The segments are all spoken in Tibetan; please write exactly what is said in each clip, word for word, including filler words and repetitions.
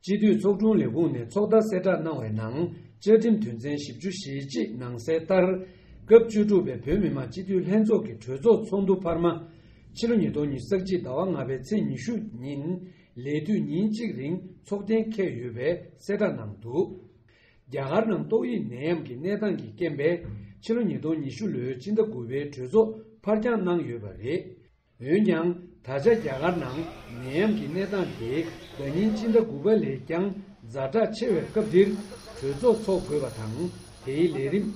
སྤྱི་འཐུས་ཚོགས་དྲུང་ལས་ཁུངས་ནས་ཚོགས་བརྡ་གསལ་བསྒྲགས་གནང་བའི་ནང་། བཅའ་ཁྲིམས་དོན་ཚན་བཞི་བཅུ་ཞེ་གཅིག་ནང་གསལ་ལྟར། སྐབས་བཅུ་དྲུག་པའི་བོད་མི་མང་སྤྱི་འཐུས་ལྷན་ཚོགས་ཀྱི་གྲོས་ཚོགས་ཚོགས་འདུ་འཕར་མ། ཕྱི་ལོ་ཉིས་སྟོང་ཉི་ཤུ་རྩ་གཅིག་ཟླ་བ་ལྔ་པའི་ཚེས་ཉི་ཤུ་ཉིན། ལས་དུས་ཉིན་གཅིག་རིང་ཚོགས་གཏན་འཁེལ་ཡོད་པའི་གསལ་བསྒྲགས་གནང་འདུག་རྒྱ་གར་ནང་ཏོག་དབྱིབས་ནད་ཡམས་ཀྱི་གནས་སྟངས་ཀྱི་རྐྱེན་པས། ཕྱི་ལོ་ཉིས་སྟོང་ཉི་ཤུ་ལོའི་སྤྱི་ཟླ་དགུ་པའི་གྲོས་ཚོགས་ཕར་འགྱངས་གནང་ཡོད་པ་རེད། འོན་ཀྱང་། ད་ཆ་རྒྱ་གར་ནང་ནད་ཡམས་ཀྱི་གནས་སྟངས་དེ་ཟླ་ཉིན་སྤྱི་ཟླ་དགུ་པ་ལས་ཀྱང་ཛ་དྲག་ཆེ་བའི་སྐབས་འདིར་གྲོས་ཚོགས་འཚོགས་དགོས་པ་དང་། དེའི་ལས་རིམ།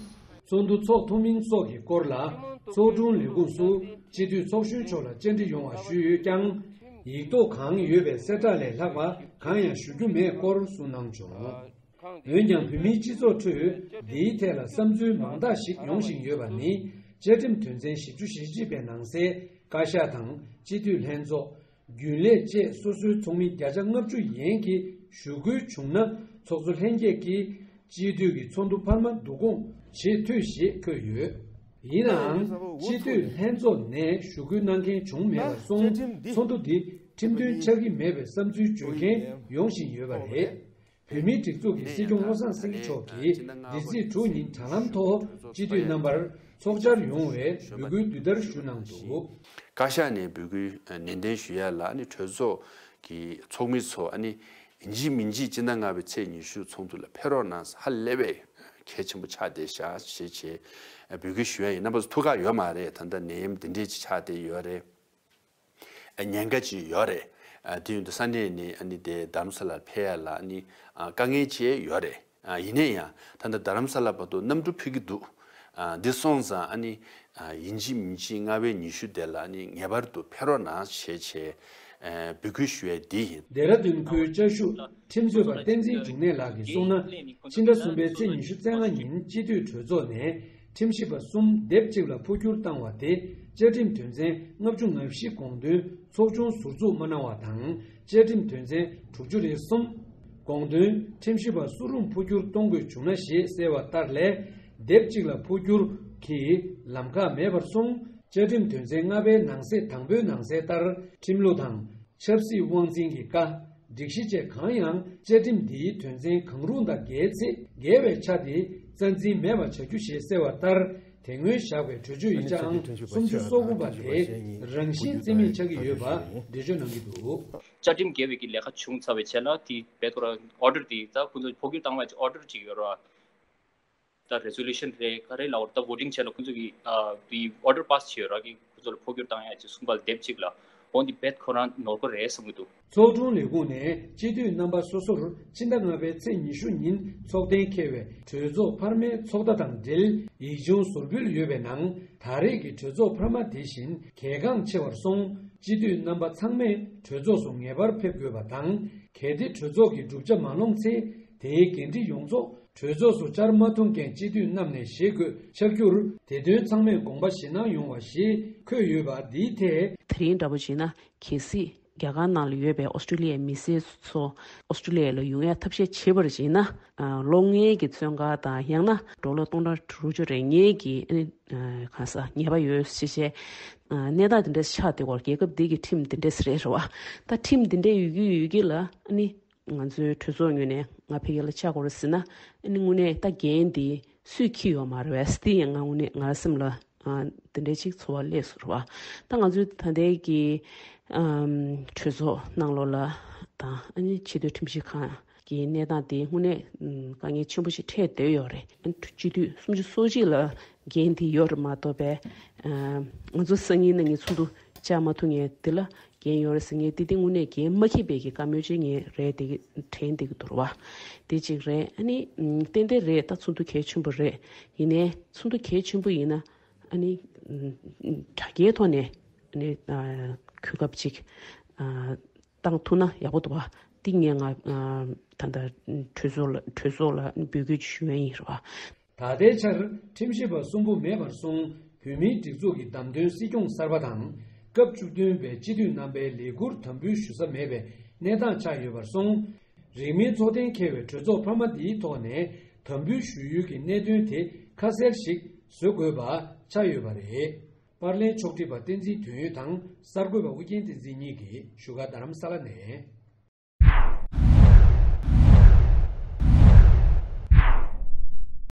ཚོགས་འདུ་འཚོགས་ཐུབ་མིན་སོགས་ཀྱི་སྐོར་ལ། ཚོགས་དྲུང་ལས་ཁུངས་སུ་སྤྱི་འཐུས་ཚོགས་གཞོན་མཆོག་ལ་བཅར་འདྲི་ཡོང་བ་ཞུས་ཡོད་ཀྱང་། ཡིག་ཐོག་གང་ཡོད་པའི་གསལ་བསྒྲགས་ལས་ལྷག་པ་གང་ཡང་ཞུ་རྒྱུ་མེད་སྐོར་གསུངས་གནང་བྱུང་། འོན་ཀྱང་། བོད་མིའི་སྤྱི་ཚོགས་ཁྲོད་འདིའི་ཐད་ལ་བསམ་ཚུལ་མང་དག་ཞིག་ཡོང་བཞིན་ཡོད་པ་ནི། བཅའ་ཁྲིམས་དོན་ཚན་བཞི་བཅུ་ཞེ་གཅིག་པའི་ནང་གསལ། བཀའ་ཤག་དང་སྤྱི་འཐུས་ལྷན་ཚོགས། རྒྱུན་ལས་བཅས་སོ་སོའི་ཚོགས་མི་བརྒྱ་ཆ་ལྔ་བཅུ་ཡན་གྱིས་ཞུ་སྐུལ་བྱུང་ན། ཚོགས་གཙོ་ལྷན་རྒྱས་ཀྱིས་སྤྱི་འཐུས་ཀྱི་ཚོགས་འདུ་འཕར་མ་བསྡུ་སྐོང་བྱེད་འཐུས་ཞེས་འཁོད་ཡོད། ཡིན་ནའང་། སྤྱི་འཐུས་ལྷན་ཚོགས་ནས་ཞུ་སྐུལ་གནང་མཁན་བྱུང་མེད་པར་སོང་། ཚོགས་འདུ་འདི་ཁྲིམས་མཐུན་ཆགས་ཀྱི་མེད་པའི་བསམ་ཚུལ་བརྗོད་མཁན་ཡོང་བཞིན་ཡོད་པ་རེད། བོད་མིའི་སྒྲིག་འཛུགས་ཀྱི་སྲིད་སྐྱོང་བློ་བཟང་སེང་གེ་མཆོག་གིས་འདི་ཚེས་དྲུག་ཉིན་དྲ་ལམ་ཐོག་སྤྱི་འཐུས་རྣམ་པར་ཚོགས་བཅར་ཡོང་བའི་འབོད་སྐུལ་འདི་ལྟར་ཞུ་གནང་འདུག་བཀའ་ཤག་ནས་འབོད་སྐུལ་ནན་ཏན་ཞུ་ཡ་ལ། ཨ་ནི་གྲོས་ཚོགས་ཀྱི་ཚོགས་མི་ཚོ་ཨ་ནི་ཡིན་གཅིག་མིན་གཅིག་སྤྱི་ཟླ་ལྔ་པའི་ཚེས་ཉི་ཤུ་ཚོགས་འདུ་ལ་ཕེབས་རོགས་གནང་། ཧ་ལས་པའི་གལ་ཆེན་པོ་ཆགས་བསྡད་ཤག་ཞེས་བྱས་འབོད་སྐུལ་ཞུ་ཡ་ཡིན། རྣམ་པ་ཚོ་ཐུགས་ཁག་ཡོད་མ་རེད། ད་ལྟ་ནད་ཡམས་འདི་འདྲས་ཅིག་ཆགས་བསྡད་ཡོད་རེད། ཉེན་ཁ་ཅིག་ཡོད་རེད། དེ་ཡིན་དུས་ས་གནས་ནས་ཨ་ནི་དེ་རྡ་རམ་ས་ལར་ཕེབས་ཡ་ལ་ཨ་ནི་དཀའ་ངལ་ཅིག་ཡོད་རེད། ཡིན་ན་ཡང་ད་ལྟ་རྡ་རམ་ས་ལ་བར་དུ་གནམ་གྲུ་ཕུད་ཀྱི་འདུག་འདི་སོང་ཙང་ཨ་ནི་ཡིན་གཅིག་མིན་གཅིག་ལྔ་པའི་ཉི་ཤུ་དེ་ལ་ཨ་ནི་ངེས་པར་དུ་ཕེབས་རོགས་གནང་ཞེས་བྱས་འབོད་སྐུལ་ཞུ་ཡ་འདི་ཡིན། ལྡེ་ར་ལྡུན་ཁུལ་བཅའ་བཞུགས་ཁྲིམས་རྩོད་པ་བསྟན་འཛིན་འབྱུང་གནས་ལགས་ཀྱིས་གསུངས་ན། ཕྱི་ཟླ་གསུམ་པའི་ཚེས་ཉི་ཤུ་རྩ་ལྔ་ཉིན་སྤྱི་འཐུས་གྲོས་ཚོགས་ནས། ཁྲིམས་ཞིབ་པ་གསུམ་སྡེབ་གཅིག་ལ་འཕོ་འགྱུར་བཏང་བ་དེ། བཅའ་ཁྲིམས་དོན་ཚན་ལྔ་བཅུ་ང་བཞི་དགོངས་དོན་ཚོགས་ཆུང་ཟུར་འཛུགས་མ་གནང་བ་དང་། བཅའ་ཁྲིམས་དོན་ཚན་དྲུག་ཅུ་རེ་གསུམ། དགོངས་དོན། ཁྲིམས་ཞིབ་པ་སུ་རུང་འཕོ་འགྱུར་གཏོང་དགོས་བྱུང་ན་ཞེས་གསལ་བ་ལྟར་ལས། སྡེབ་གཅིག་ལ་འཕོ་འགྱུར་གྱི་ལམ་ཁ་མེད་པར་སོང་། བཅའ་ཁྲིམས་དོན་ཚན་ལྔ་པའི་ནང་གསེས་དང་པོའི་ནང་གསལ་ལྟར། ཁྲིམས་ལུགས་དང་། ཆབ་སྲིད་དབང་འཛིན་གྱི་བཀའ། སྒྲིག་གཞི་བཅས་གང་ཡང་བཅའ་ཁྲིམས་འདིའི་དོན་ཚན་གང་རུང་དང་འགལ་ཚེ། འགལ་བའི་ཆ་དེ་རྩ་འཛིན་མེད་པར་བྱ་རྒྱུ་ཞེས་གསལ་བ་ལྟར། དེ་སྔོན་བཞག་པའི་གྲོས་ཆོད་ཡིག་ཆའང་སུམ་ཅུ་སོ་དགུ་པ་དེ་རང་བཞིན་རྩིས་མེད་ཆགས་ཀྱི་ཡོད་པ་འགྲེལ་བརྗོད་གནང་གི་འདུག་བཅའ་ཁྲིམས་འགལ་བའི་གི་ལས་ཀ་བྱུང་ཚར་བའི་རྗེས་ལ་དེ་རྦད་ཁོ་རང་ཨོ་ཌར་དེ་ད་ཁོ་ཚོ་འཕོ་འགྱུར་བཏང་བའི་ཨོ་ཌར་ཅིག་ཡོད་རེད་བ། ད་རེ་སོ་ལུ་ཤན་རེད་ག་རེ་ལབ་དགོས་རེད། ད་བོ་ཊིང་བྱས་ལ་ཁོ་ཚོ་གིས་ཨ་དེ་ཨོ་ཌར་པཱ་སི་བྱས་ཡོད་ར་གི་ཁོ་ཚོ་ལ་འཕོ་འགྱུར་བཏང་ཡ་ཅིག་གསུངས་པ་ལ་སྡེབ་གཅིག་ལ་འོ་འདི་རྦད་ཁོ་རང་ནོར་གོ་རེད་བསམ་གི་འདུག་ཚོགས་དྲུང་ལས་ཁུངས་ནས་སྤྱི་འཐུས་རྣམ་པ་སོ་སོར་ཕྱི་ཟླ་ལྔ་པའི་ཚེས་ཉི་ཤུ་ཉིན་ཚོགས་གཏན་འཁེལ་བའི་གྲོས་ཚོགས་འཕར་མའི་ཚོགས་བརྡ་དང་འབྲེལ་ཡིག་ཆུང་ཟུར་ཕུལ་ཡོད་པའི་ནང་། ད་རེས་ཀྱི་གྲོས་ཚོགས་འཕར་མ་དེ་བཞིན་གལ་འགངས་ཆེ་བར་སོང་། སྤྱི་འཐུས་རྣམ་པ་ཚང་མས་གྲོས་ཚོགས་སུ་ངེས་པར་ཕེབས་དགོས་པ་དང་། གལ་ཏེ་གྲོས་ཚོགས་ཀྱི་གྲུབ་ཆ་མ་ལོངས་ཚེ། དེའི་འགན་འཁྲི་ཡོངས་རྫོགས། གྲོས་ཚོགས་སུ་བཅར་མ་ཐུབ་མཁན་སྤྱི་འཐུས་རྣམས་ནས་བཞེས་དགོས་ཆགས་རྒྱུར། དེ་དོན་ཚང་མས་དགོངས་པ་བཞེས་གནང་ཡོང་བ་ཞེས་འཁོད་ཡོད་པ་འདིའི་ཐད། དེ་རིང་འདྲ་པོ་བྱས་ན་གལ་སྲིད་རྒྱ་གར་ནང་ལ་ཡོད་པའི་ཨོ་སི་ཀྲི་ལི་ཡའི་མི་སེར་ཚོ་ཨོ་སི་ཀྲི་ལི་ཡ་ལ་ཡོང་ཡ་ཐབས་ཤེས་བྱེད་པར་བྱས་ན། ལོ་ལྔའི་གི་བཙོན་ཁང་དང་ཡང་ན་ཌོ་ལར་སྟོང་ཕྲག་དྲུག་ཅུ་རེ་ལྔའི་གི་གང་ཟག་ཉེས་པ་ཡོད་ཞེས་བྱས། གནས་སྟངས་དེ་འདྲ་ཆགས་བསྡད་ཡོད་རེད། རྒྱལ་ཁབ་འདི་གི་ཁྲིམས་འདི་འདྲས་རེད་རེད་བ། ད་ཁྲིམས་འདི་འདྲས་ཡོད་ཀྱི་ཡོད་ཀྱི་ལ་ཨ་ནི། ང་ཚོའི་གྲོས་ཚོགས་ངོས་ནས་ང་ཕ་གི་ལ་ཆ་གོ་རེ་ཟེར་ན། ཨ་ནི་དངོས་གནས་ད་འགན་འདི་སུས་འཁྱེར་ཡོད་མ་རེད་བས། དེ་ཡང་ང་དངོས་གནས་ང་སེམས་ལ་ཨ་དེ་འདྲའི་ཅིག་ཚོར་བ་སླེབས་སོང་ར་བ། ད་ང་ཚོའི་ད་ལྟའི་གི་ཨམ་གྲོས་ཚོགས་ནང་ལོགས་ལ་དང་ཨ་ནི་ཆེས་མཐོའི་ཁྲིམས་ཞིབ་ཁང་གི་གནས་སྟངས་དེ་དངོས་གནས་ཨམ་དཀའ་ངལ་ཆེན་པོ་ཞིག་འཕྲད་བསྡད་ཡོད་རེད། ཨ་ནི་སྤྱི་འཐུས་སུམ་ཅུ་སོ་གཅིག་ལ་འགན་དེ་ཡོད་རེད་མ་གཏོགས་པས། ཨམ་ང་ཚོ་སང་ཉིན་གནངས་ཉིན་ཚོགས་འདུ་བཅར་མ་ཐུབ་མཁན་དེ་ལ། འགན་ཡོད་རེད་ཟེར་མཁན་དེ་དེ་དངོས་གནས་འགན་མ་འཁྱེར་བའི་གི་བཀའ་མོལ་ཅིག་ངས་རེད་དེ་དྲན་བསྡད་ཀྱི་འདུག་ར་བ། དེ་གཅིག་རེད། ཨ་ནི་ཏན་ཏན་རེད། ད་ཚོགས་འདུ་གལ་ཆེན་པོ་རེད། ཡིན་ནའི་ཚོགས་འདུ་གལ་ཆེན་པོ་ཡིན་ན་ཨ་ནི་དྲ་རྒྱའི་ཐོག་ནས་ཨ་ནི་གོ་སྐབས་ཅིག་བཏང་ཐུབ་ན་ཡག་པོ་འདུག་བ། དེ་ངས་ང་ད་ལྟ་གྲོས་ཚོགས་ལ་གྲོས་ཚོགས་ལ་འབོད་སྐུལ་ཞུ་ཡ་ཡིན་ར་བ། ད་ལྟའི་ཆར་ཁྲིམས་ཞིབ་པ་གསུམ་པོ་མེད་པར་སོང་། བོད་མིའི་སྒྲིག་འཛུགས་ཀྱི་བདམས་ཐོན་སྲིད་སྐྱོང་གསར་པ་དང་། སྐབས་བཅུ་བདུན་པའི་སྤྱི་འཐུས་རྣམ་པའི་ལས་འཁུར་དམ་འབུལ་ཞུ་ས་མེད་པའི་གནས་སྟངས་ཆགས་ཡོད་པར་སོང་། རིང་མིན་ཚོགས་གཏན་འཁེལ་བའི་གྲོས་ཚོགས་འཕར་མ་འདིའི་ཐོག་ནས་དམ་འབུལ་ཞུ་ཡུལ་གྱི་གནད་དོན་དེ་ཁ་གསལ་ཞིག་བཟོ་དགོས་པ་ཆགས་ཡོད་པ་རེད། པར་ལེན་ཕྱོགས་སྒྲིག་པ་བསྟན་འཛིན་དོན་ཡོད་དང་གསར་འགོད་པ་ཨུ་རྒྱན་བསྟན་འཛིན་གཉིས་ཀྱིས་བཞུགས་སྒར་རྡ་རམ་ས་ལ་ནས།